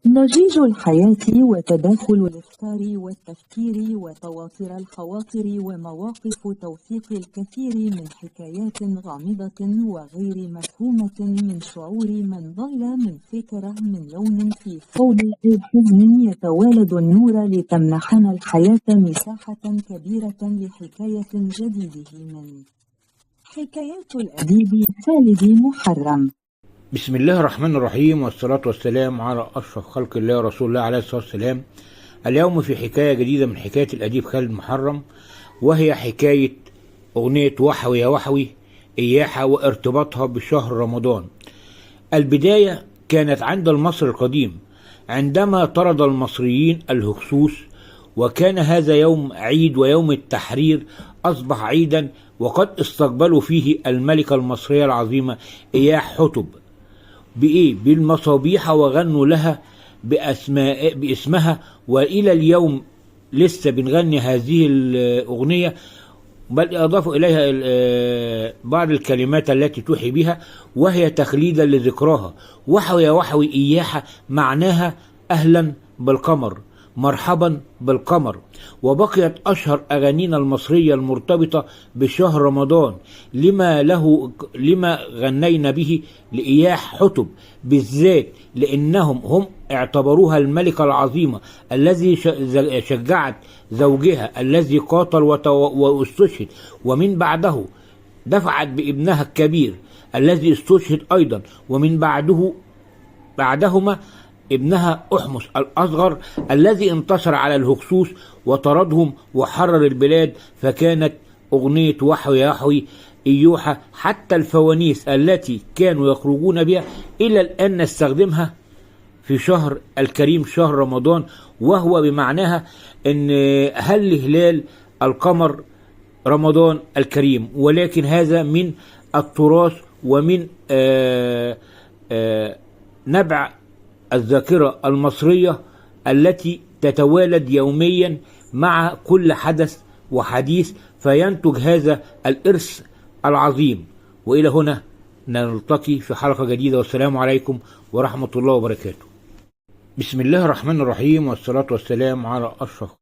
ضجيج الحياة وتداخل الأفكار والتفكير وتواتر الخواطر ومواقف توثيق الكثير من حكايات غامضة وغير مفهومة من شعور من ظل من فكرة من لون في فوضى حزن يتوالد النور لتمنحنا الحياة مساحة كبيرة لحكاية جديدة من حكايات الأديب خالد محرم. بسم الله الرحمن الرحيم، والصلاة والسلام على أشرف خلق الله رسول الله عليه الصلاة والسلام. اليوم في حكاية جديدة من حكاية الأديب خالد محرم، وهي حكاية أغنية وحوي يا وحوي إياحة وارتباطها بشهر رمضان. البداية كانت عند المصري القديم عندما طرد المصريين الهكسوس، وكان هذا يوم عيد ويوم التحرير أصبح عيدا، وقد استقبلوا فيه الملكة المصرية العظيمة إياح حتب بإيه؟ بالمصابيح، وغنوا لها باسمها، وإلى اليوم لسه بنغني هذه الأغنية، بل أضافوا إليها بعض الكلمات التي توحي بها، وهي تخليدا لذكراها. وحوي يا وحوي إياحة معناها أهلا بالقمر، مرحبا بالقمر. وبقيت أشهر أغانينا المصرية المرتبطة بشهر رمضان لما غنينا به لإياح حتب بالذات، لأنهم هم اعتبروها الملكة العظيمة الذي شجعت زوجها الذي قاتل واستشهد، ومن بعده دفعت بابنها الكبير الذي استشهد أيضا، ومن بعدهما ابنها أحمس الأصغر الذي انتصر على الهكسوس وطردهم وحرر البلاد. فكانت أغنية وحوي يا وحوي إيوحة حتى الفوانيس التي كانوا يخرجون بها إلى الآن نستخدمها في شهر الكريم شهر رمضان، وهو بمعناها أن هل هلال القمر رمضان الكريم، ولكن هذا من التراث ومن نبع الذاكرة المصرية التي تتوالد يوميا مع كل حدث وحديث، فينتج هذا الإرث العظيم. وإلى هنا نلتقي في حلقة جديدة، والسلام عليكم ورحمة الله وبركاته. بسم الله الرحمن الرحيم، والصلاة والسلام على أشرف